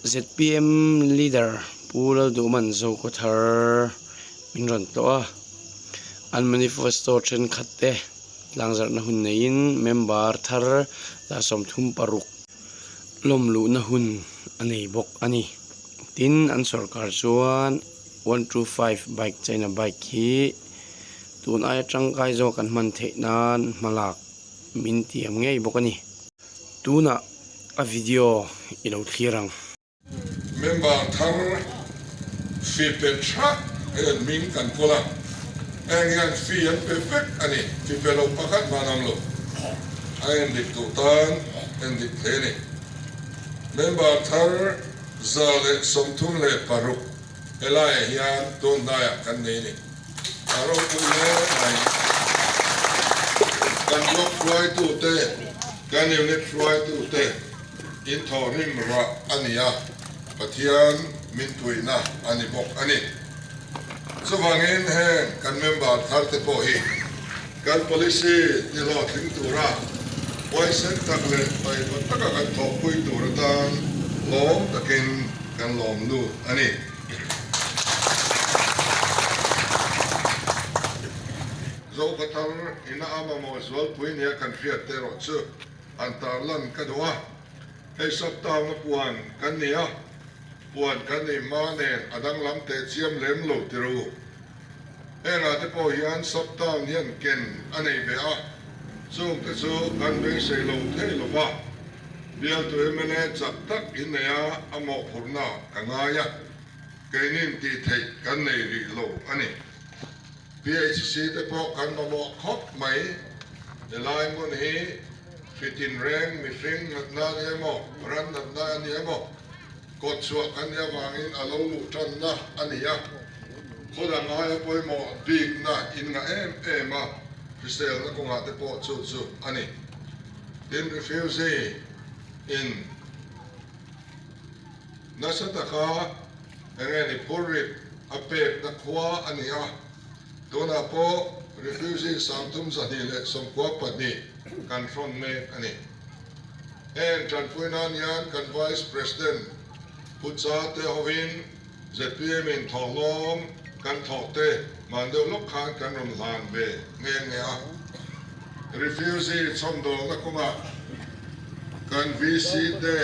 ZPM leader Pu Lalduhman Zokhawthar min rawn tlawh a, an manifesto thenkhat te tlangzarhna hun neiin member thar dar 36 lawm luhna hun a nei bawk a ni. Tin, an sorkar chuan 125 bike China bike hi tun aia tangkai zawk an hman theih nan hmalak min tiam ngei bawk a ni. Tunah a video i lo thlir ang. Member thar fee pe tha hian hming kan kawl a, heng hian fee an pe vek a ni, fee pe lo pakhat hman awm lo, a endik duh tan endik thei a ni. Member thar 136 helaiah hian tun hnaiah kan nei a ni. A ropui hle mai. Kan block hruaitute, kan unit hruaitute in thawhrim rah a ni a, Pathian min puihna a ni bawk a ni. Chuvangin heng kan member thar te pawh hi kan policy ti hlawhtling tura huaisen tak leh taima taka kan thawhpui tur atan lawm takin kan lawm lut a ni. Zokhawthar ina a mamawh zualpui nia kan hriat te erawh chu an tarlan ka duh a, hei sub-town a puan kan ni a, puan kan nih hma nen a danglam teh chiam lem lo ti ru. Hengah te pawh hian sub-town hian ken a nei ve a, chung te chu kan beisei lo thei lo va, bialtu mla chak tak innei a a mawhphurhna ka ngai a, keinin tih theih kan nei rih lo a ni. PHC te pawh kan mamawh khawp mai. Helai hmun hi hri tinreng mihring natna a ni emaw, ran natna a ni emaw, kawt chhuah kan nih avangin a lo luh tanna a ni a. Khaw dang aia pawimawh bikna in ngah em em a, hriselna kawngah te pawh chu chu a ni. Tin, refugee in nasa taka enge ni phurrit a pekna khua a ni a, tunah pawh refugee 394 kan hrawn mek a ni. Heng tanpui nan hian kan Vice President Pu Cha te hovin zpm in thawhlawm kan thawh te hman deuh lawk khan kan rawn hlan ve nghe nghe a. Refugee chhawmdawlna kawngah kan VC te,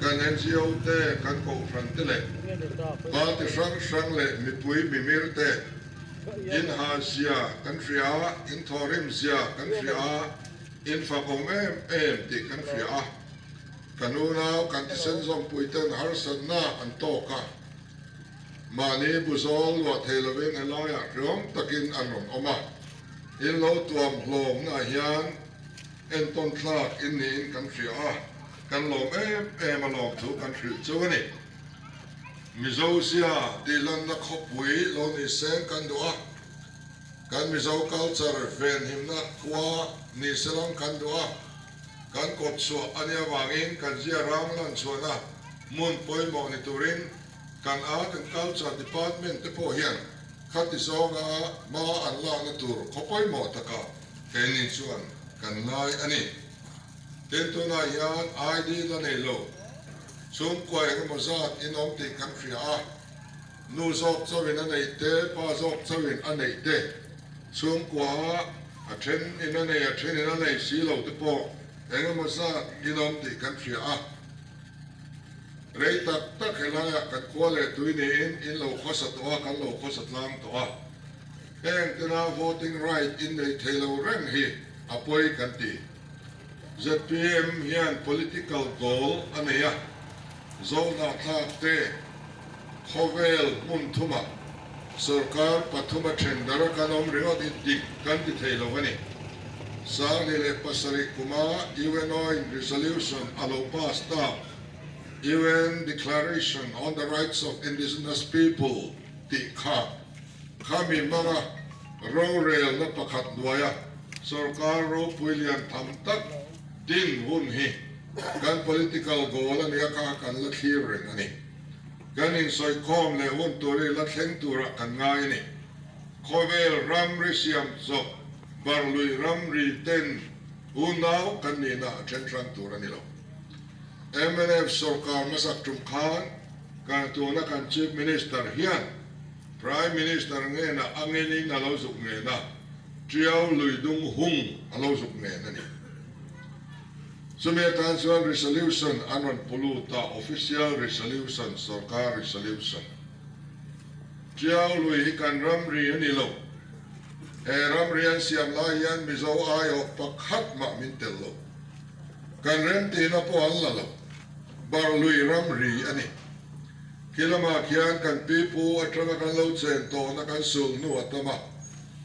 kan ngo te, kan kohhran te leh party hrang hrang leh mipui mimir te inha zia kan hria a, inthawhrim zia kan hria a, infakawm em em tih kan hria a. Kan unau kan thisen zawmpui ten harsatna an tawk a, mahni buzawl luah thei lovin helaiah hriawm takin an rawn awm a. In lo tuam hlawmnaah hian entawn thlak in niin kan hria a, kan lawm em em a lawm thu kan hrilh chu a ni. Mizo zia tihlanna khawpui lo ni seng kan duh a, kan Mizo culture venhimna khua ni selang kan duh a, kan kawt chhuah a nih avangin kan zia rang lan chhuahna hmun pawimawh ni turin kan Art and Culture Department te pawh hian Khati zawnga hma an lakna tur khaw pawimawh takah keini chuan kan ngai a ni. Tin, tunah hian ID la nei lo chhungkua engemaw zat in awm tih kan hria a, nu zawk chauhin a neih te, pa zawk chauhin a neih te, chhungkua a then in a nei a then in a nei si lo te pawh engemaw zat in awm tih kan hria a. Rei tak tak helaiah kan khua leh tui niin in lo khawsa tawh a, kan lo khawsa tlang tawh a. Heng tena voting right in nei thei lo reng hi a pawi kan ti. Zpm hian political goal a nei a, Zohnahthlak te khawvel hmun thumah sorkar pathuma then dara kan awm ringawt hi dik kan ti thei lo a ni. 2007 kuma UNO in resolution a lo pass tak UN Declaration on the Rights of Indigenous People tih kha khami hmanga rorelna pakhat hnuaia sorkar ropui lian tham tak din hun hi kan political goal a nia kha kan la thlir reng a ni. Kan insawikhawm leh hun tur hi la thleng turah kan ngai a ni. Khawvel ramri siam chawp Barlui ramri ten unau kan nihna a then hrang tur a ni lo. Mnf sorkar hmasak tum khan. Kan tuna kan Chief Minister hian Prime Minister ngenah a ngenin a lo zuk ngen a, Tiau lui dung hung a lo zuk ngen a ni. Chumi atan chuan resolution an rawn pu lut a, official resolution, sorkar resolution. Tiau lui hi kan ramri a ni lo. He ramri an siam lai hian Mizo aiawh pakhat mah min tel lo. Kan remtihna pawh an la lo. Barlui ramri a ni. Khi lamah khian kan pipu atanga kan lo chen tawhna kan sul hnu a tam a,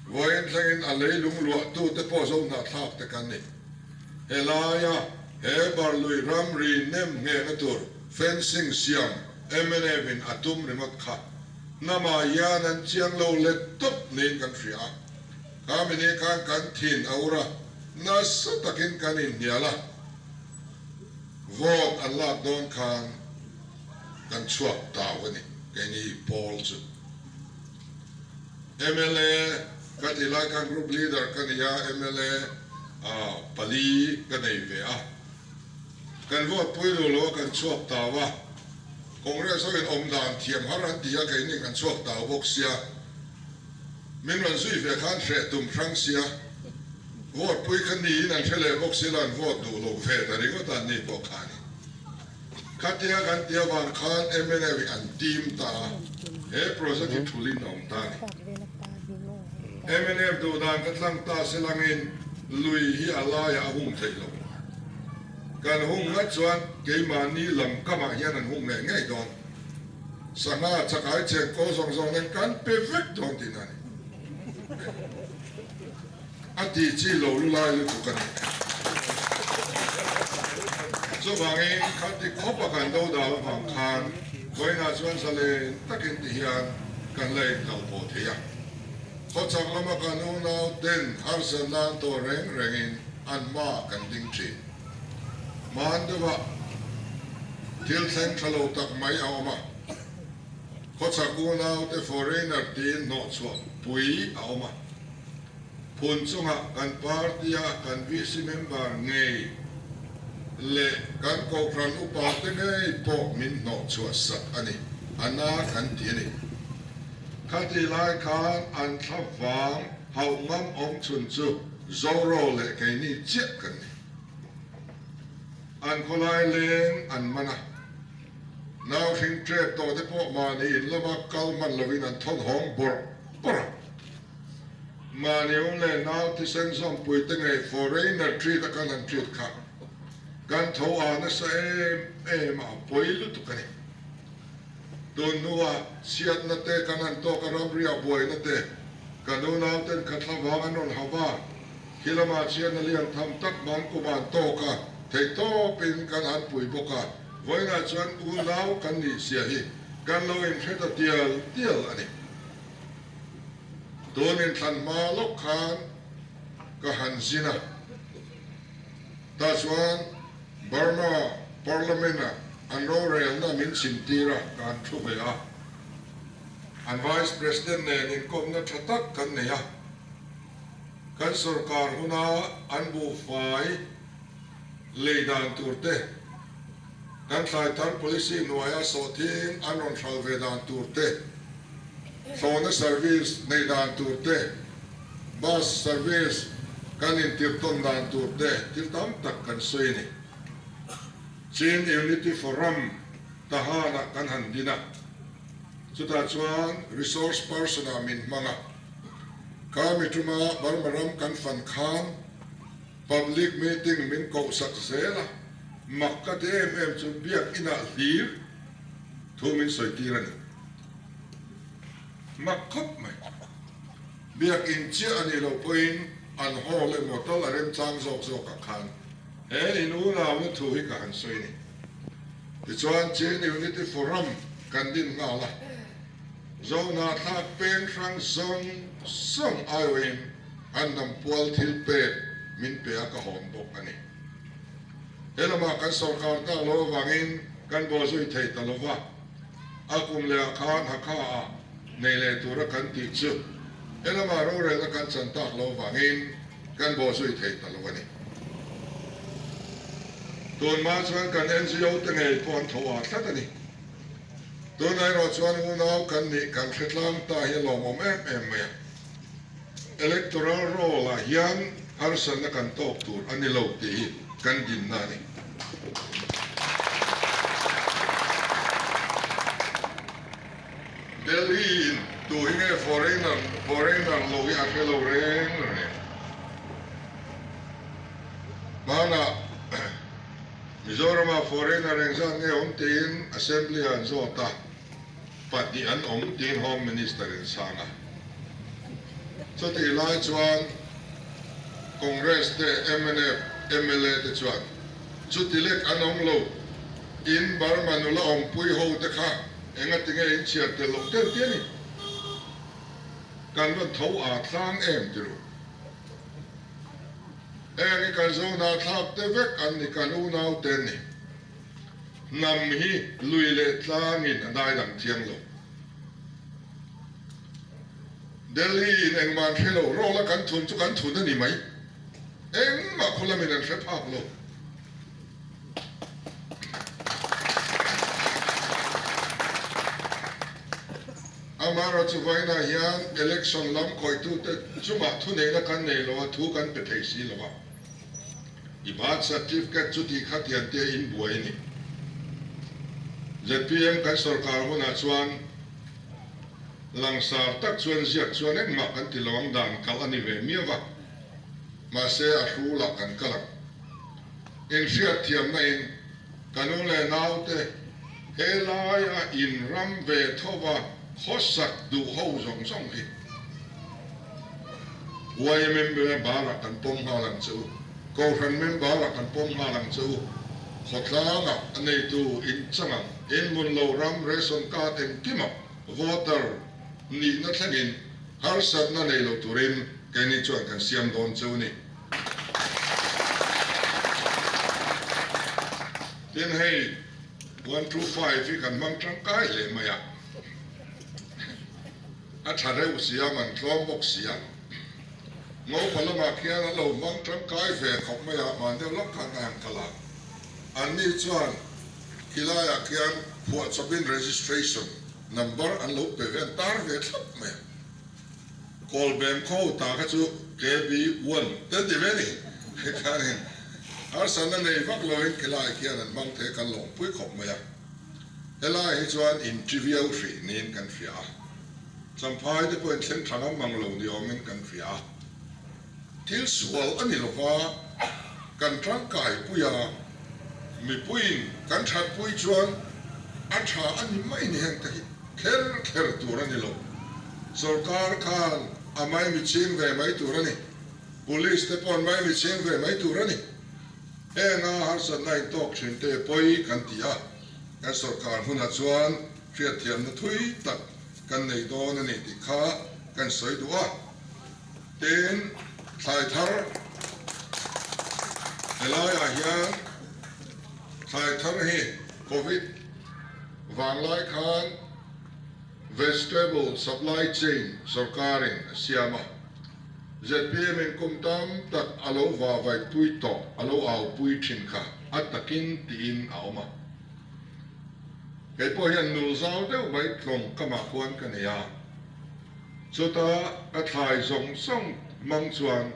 vawiin thlengin a leilung luahtute pawh zo hnahthlak te kan ni. Helaia he Barlui ramri nem nghehna tur fencing siam mnf in a tum ringawt kha hnamah hian an chiang lo let tawp niin kan hria a. Kha mini khan kan thin a ur a, nasa takin kan inhnial a. Vote an lak dawn khan kan chhuak tau a ni, keini pawl chu. Mla ka ti lai khan group leader ka ni a, mla pali ka nei ve a. Kan vote pui lo lo a kan chhuak tau a, Congress ho in awm dan thiam har an ti a, keini kan chhuak tau bawk sia. Min rawn zui ve khan hreh tum hrang sia, vote pui kha niin an hre leh bawk sila an vote duh lo ve ta ringawt a ni pawh kha a ni. Khatia kan ti avang khan mla hi an team ta a, he project hi thulin a awm ta a ni. Mnf duh dan ka tlang ta silangin lui hi a laiah a hung theih lo. Kan hung ngat chuan keimahni lam kamah hian an hung leh ngei dawn. Sangha chakai cheng kawl zawng zawng nen kan pe vek dawn tihna a ni. A ti chi lo lu lai lutuk a ni. Chuvangin khati khawpa kan do dal avang khan vawiinah chuan zalen takin ti hian kan la inkal pawh thei a. Khawchhak lama kan unau ten harsatna an tawh reng rengin an hmaah kan ding thin. Hman deuhah thil thleng tha lo tak mai a awm a, khawchhak unaute foreigner tiin hnawhchhuah pui a awm a. Phun chungah kan party-a kan VC member ngei leh kan kohhran upate ngei pawh min hnawhchhuah sak a ni, a na kan ti a ni. Khatih lai khan an thla vang hauh ngam awm chhun chu Zoro leh keini chiah kan ni. An khawlai leng an man a, nau hring ṭep tawh te pawh mahni in lama kal hman lovin an thawn hawng bawrh bawrh a. Mahni awm leh nau thisen zawmpui te ngei foreigner treat a kan han treat kha kan tho a nasa em em a, a pawi lutuk a ni. Tun hnuah chhiatna te kan han tawk a, ramria buaina te kan unau ten kha thlavang an rawn hauh a, Khi lamah chian a lian tham tak mang kum an tawk a, theihtawpin kan han pui bawk a, vawiinah chuan unau kan nih zia hi kan lo inhre ta tial tial a ni. Tun inthlan hma lawk khan ka han zin a, tah chuan Burma Parliament-a an rorelna min chimtir a, ka han thu ve a, an Vice President nen inkawmna tha tak kan nei a. Kan sorkar huna an buhfai lei dan tur te, kan thlai thar policy hnuaia sawhthing an rawn hral ve dan tur te, thlawhna service nei dan tur te, bus service kan intirtawn dan tur te thil tam tak kan sawi a ni. Chin Unity Forum Tahan-ah kan han din a, chutah chuan resource person-ah min hmang a. Kha mi tuma Burma ram kan fan khan public meeting min koh sak zel a, mak ka ti em em chu biak inah hlir thu min sawi tir a ni. Mak khawp mai. Biak in chiah a nih loh pawhin an hall emaw tal a remchang zawk zawkah khan he in unauna thu hi ka han sawi a ni. Tichuan Chin Unity Forum kan din nghal a. Zohna thlak peng hrang zawng zawng aiawhin an hnam pual thil pek min pe a ka hawn bawk a ni. He lamah kan sorkar tak lo avangin kan bawhzui thei ta lo va, a kum lehah khan Hakha ah nei leh tura kan tih chu he lamah rorelna kan chan tak lo avangin kan bawhzui thei ta lo a ni. Tunhma chuan kan NGO te ngei pawh an tho ah tlat a ni. Tunah erawh chuan unau kan nih kan hre tlang ta hi a lawmawm em em mai a. Electoral roll ah hian harsatna kan tawk tur a ni lo tih hi kan dinna a ni. Delhi in tu hi nge foreigner foreigner lo hi a hre lo reng reng. Hmanah Mizorama foreigner engzat nge awm tiin Assembly ah an zawt a, pahnih an awm tiin Home Minister in sang a. Chutih lai chuan Congress te mnf mla te chuan chuti lek an awm lo, in Burma nula awmpui ho te kha engati nge in chhiar tel loh tel ti a ni. Kan rawn tho a tlang em ti ru. Heng hi kan zohna thlak te vek an ni, kan unau te an ni. Hnam hi lui leh tlangin a daidang thiang lo. Delhi in engmah an hre lo, rawla kan thun chu kan thun a ni mai. Engmah khaw lamin an hre phak lo. Amaherawhchu vawiinah hian election lam khawihtute chungah thuneihna kan nei lo a, thu kan pe thei si lo a. I birth certificate chu tih kha tian te in buai a ni. Zpm kan sorkar hunah chuan langsar tak chuan ziak chuan engmah kan ti lo ang dan kalh a ni ve miau va, mahse a hrulah kan kal ang. Inhriatthiamna in ka nu leh naute helaia in ram ve thova khawsak duh ho zawng zawng hi YMM member ah kan pawm nghal ang che u, Kohhran member ah kan pawm nghal ang che u, khawtlangah a neitu in chang ang, in mun lo ram ration card engkimah voter nihna thlengin harsatna nei lo turin keini chuan kan siam dawn che u ni. Tin hei 125 hi kan hmang tangkai hle mai a, a tha reuh si a, man tlawm bawk si a, Ngopa lamah khian an lo hmang tangkai ve khawp mai a, mahni deuh lawk khan a han kal a, anni chuan khilaiah khian phuahchawpin registration number an lo pe ve, an tar ve thlap mai a. Kawlbem khaw ta kha chu KB one te an ti ve ni. Hekhanin harsatna nei vak loin khilai khian an hmang thei kan lawmpui khawp mai a. Helai hi chuan in trivial hrih niin kan hria a. Champhai te pawhin thleng tha ngam mang lo ni awmin kan hria a. Thil sual a ni lova kan tangkai pui a, mipuiin kan thatpui chuan a tha a ni mai ni heng te hi. Kher kher tur a ni lo. Sorkar khan a maimi ching ve mai tur a ni. Police te pawh an maimi ching ve mai tur a ni. Henga harsatna intawk thin te pawi kan ti a, kan sorkar hmunah chuan hriatthiamna thui tak kan nei dawn a ni tih kha kan sawi duh a. Tin, thlai thar helaiah hian thlai thar hi Covid Vanglai khan vegetable supply chain sorkarin a siam a, zpm in kum tam tak a lo vavaipui tawh, a lo aupui thin kha a takin tiin a awm a. Kei pawh hian nul zau deuh mai tlawng kamah khuan ka nei a, chuta ka thlai zawng zawng hmang chuan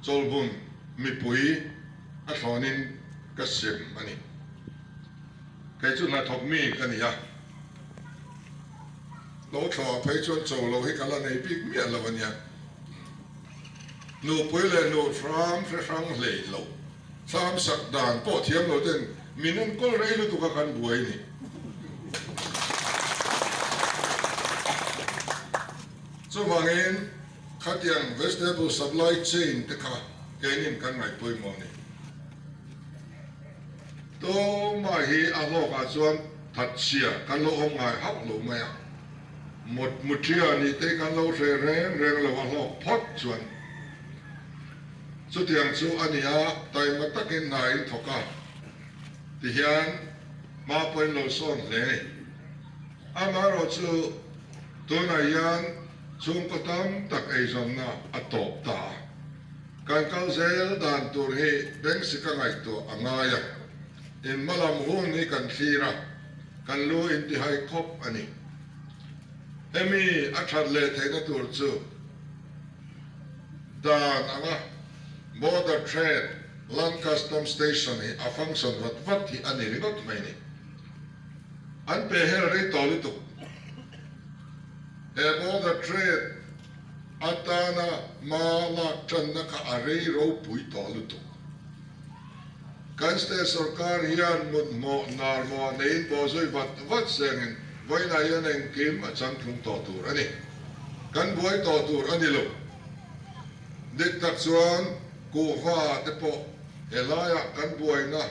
chawlhbun mipui a thlawnin ka sem a ni. Kei chu hnathawk mi ka ni a, lo thlawh phei chuan cho lo hi ka la nei bik miah lo a nia. Nupui leh nu hram hre hrang hlei lo, thlam sak dan pawh thiam lo ten min enkawl rei lutuk a kan buai ni. Chuvangin khatiang vegetable supply chain te kha keinin kan ngaih pawimawh a ni. Tumah hi a hlawkah chuan thatchhia kan lo awm ngai hauh lo mai a, mut muṭia nih te hi kan lo hre reng reng lo a hlawk phawt chuan. Chutiang chu a ni a, taima takin hna in thawk a, tihian hma pawhin lo sawn hle a ni. Amaherawhchu tunah hian chhungkaw tam tak eizawnna a tawp ta a. Kan kal zel dan tur hi Bengsi ka ngaihtuah a ngai a, in hmalam hun hi kan thlir a, Kan lu intihai khawp a ni. Hemi a that leh theihna tur chu dan anga Border Trade Land Custom Station hi a function vat vat hi a ni ringawt mai ni. An pe hel rei tawh lutuk. He Border Trade atana hma lak tanna kha a rei ropui tawh lutuk. Kan state sorkar hian mut hmawh nar mawh neiin bawhzui vat vat sengin vawiinah hian engkim a changtlung tawh tur a ni. Kan buai tawh tur a ni lo. Dik tak chuan kuhva te pawh helaiah kan buaina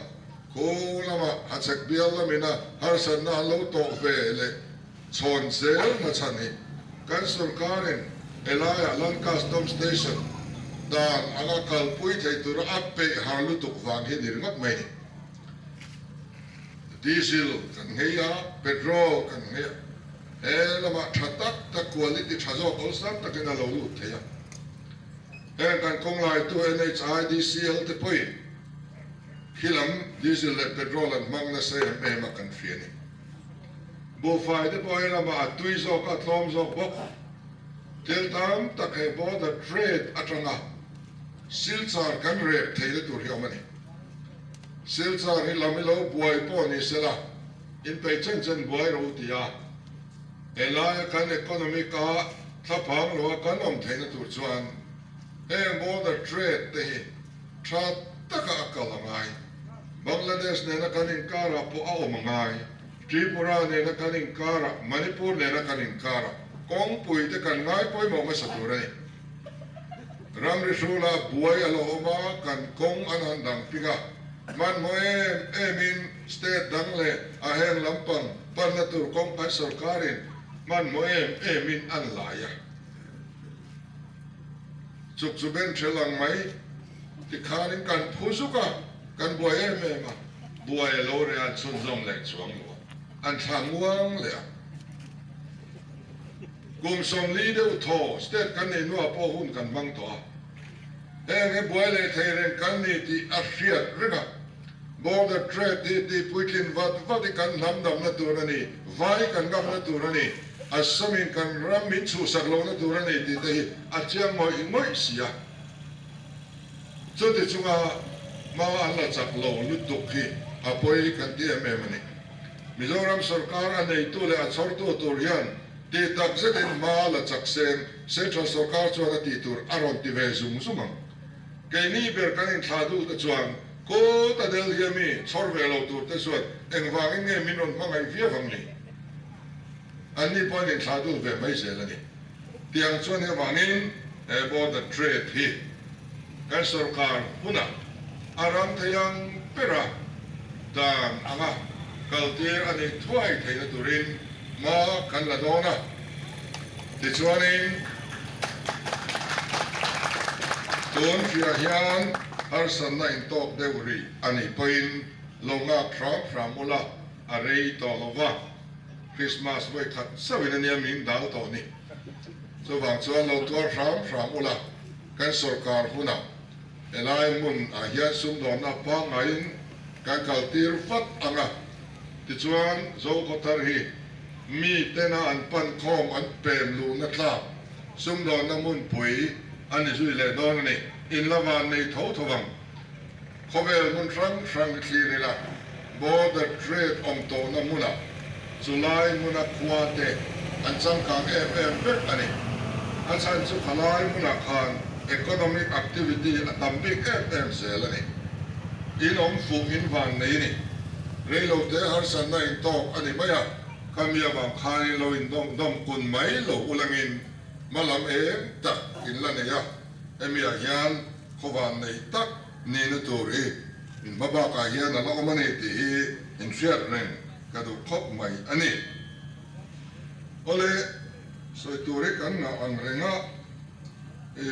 khu lama hachhek bial lamina harsatna an lo tawh ve leh chhawn zel na chhan hi kan sorkarin helaiah Land Custom Station dan anga kalpui thei tura a peih har lutuk vang hi ni ringawt mai ni. Diesel kan nghei a, petrol kan nghei a, he lamah tha tak tak quality tha zawk awlsam takin a lo lut thei a. Heng kan kawng laitu NHIDCL te pawhin khi lam diesel leh petrol an hmang nasa em em a kan hria a ni. Buhfai te pawh he lamah a tui zawk a, a tlawm zawk bawk. Thil tam tak he border trade atanga Silchar kan rep theihna tur hi a awm a ni. Silchar hi lam i lo buai pawh ni sela, inpeih chen chen buai ro ti a, helaia kan economic a thlaphang loa kan awm theihna tur chuan heng border trade te hi tha taka a kal a ngai. Bangladesh nena kan inkarah pawh a awm a ngai, Tripura nena kan inkarah, Manipur nena kan inkarah kawngpui te kan ngai pawimawh hmasa tur a ni. Ramri hrula buai a lo awm a, kan kawng an han dang ping a, hmanhmawh em emin state dang leh a heng lampang panna tur kawng kan sorkarin hmanhmawh em emin an lai a. Chuk chu ben hrel ang mai tikhanin kan phu zuk a, kan buai em em a, buai a lo reh a, an chhunzawm leh chuang lo a, an thla nguang leh a. Kum 40 deuh thaw state kan nei hnuah pawh hun kan hmang tawh a, heng hi buai leh thei reng kan ni tih a hriat reng a, border trade hi tih puitlin vat vat hi kan hnam damna tur a ni, vai kan ngamna tur a ni, Assam-in kan ram min chhuhsak lohna tur a ni tih te hi a chiang ngawih ngawih si a. Chuti chunga hma an la chak lo lutuk hi a pawi kan ti em em a ni. Mizoram sorkar a neitu leh a chhawrtu tur hian tih tak zetin hma la chak seng Central sorkar chuan a tih tur a rawn ti ve zung zung ang. Keini ber kan inthlah duh te chuan kawta Delhi a mi chhawr ve lo tur te chuan engvangin nge min rawn hmangaih viau ang ni? Anni pawh an inthlah dul ve mai zel a ni. Tiang chuan hei avangin he border trade hi kan sorkar hunah a ram thei ang bera dan anga kaltir a nih thuai theihna turin hma kan la dawn a. Tichuanin tun hriah hian harsatna intawk deuh rih a nih pawhin lo nghak hram hram ula a rei tawh lo va. Christmas vawi khat chauhin a nia min dal tawh ni. Chuvang chuan lo tuar hram hram ula, kan sorkar hunah helai hmun ah hian sumdawnna pangngaiin kan kal tir vat ang a, tichuan Zokhawthar hi mi tena an pan khawm an pem luhna tlak sumdawnna hmunpui a ni zui leh dawn a ni. In la van nei tho tho ang. Khawvel hmun hrang hrang hi thlir ila, border trade awm tawhna hmunah chulai hmuna khua te an changkang em em vek a ni. A chhan chu khalai hmunah khan economic activity a tam bik em em zel a ni. In awm fuh in van nei ni. Reilote harsatna intawk a ni mai a, khami avang khanin lo indawm dawm kun mai lo ulangin hma lam eng tak in la nei a, hemi ah hian Khawvan nei tak nihna tur hi in hma bakah hian a la awm a ni tih hi in hriat reng ka duh khawp mai a ni. Awle, sawi tur hi kan ngah ang reng a, i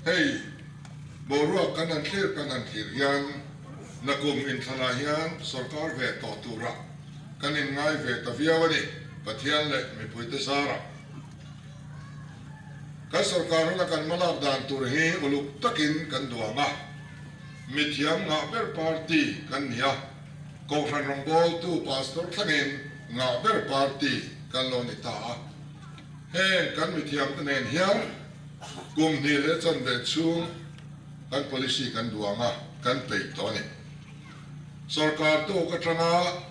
hei boruak kan han thlir kan han thlir hian nakum inthlanah hian sorkar ve tawh tura kan inngai ve ta viau a ni, Pathian leh mipuite zarah. Kan sorkar huna kan hmalak dan tur hi uluk takin kan duang a, mithiam ngah ber party kan ni a. Kohhran rawngbawltu Pastor thlengin ngah ber party kan lo ni ta a. Heng kan mithiamte nen hian kum hnih leh chanve chhung kan policy kan duang a, kan peih tawh a ni. Sorkar tawk atanga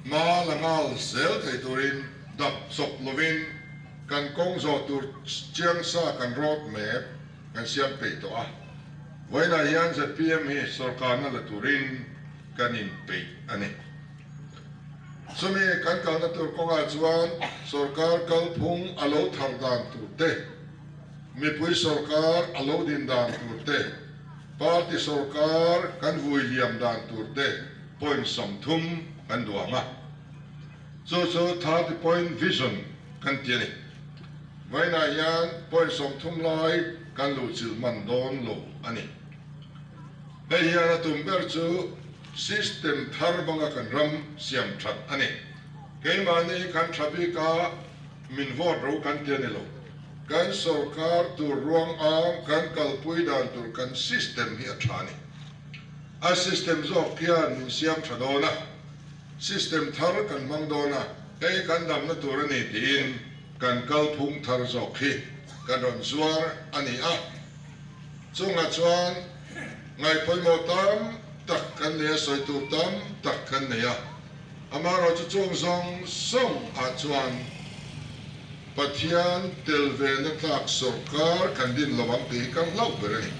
hma la nghal zel thei turin dap chawp lovin kan kawng zawh tur chiang sa kan road map kan siam peih tawh a. Vawiinah hian zpm hi sorkarna la turin kan inpeih a ni. Chumi kan kalna tur kawngah chuan sorkar kalphung a lo thar dan tur te, mipui sorkar a lo din dan tur te, party sorkar kan vui liam dan tur te point 30 kan duang a. Chu chu 30 point vision kan ti a ni. Vawiinah hian point 30 lai kan luhchilh hman dawn lo a ni. Hei hian a tum ber chu system thar banga kan ram siam that a ni. Keimahni kan tha bik a, min vote ro kan ti a ni lo. Kan sorkar tur ruang ang kan kalpui dan tur kan system hi a tha a ni. A system zawk hian min siam tha dawn a, system thar kan hmang dawn a, hei kan damna tur a ni tiin kan kalphung thar zawk hi kan rawn zuar a ni a. Chungah chuan ngaihpawimawh tam tak kan nei a, sawi tur tam tak kan nei a. Amaherawhchu chung zawng zawng ah chuan Pathian tel ve na tlak sorkar kan din lo ang tih hi kan hlauh ber a ni.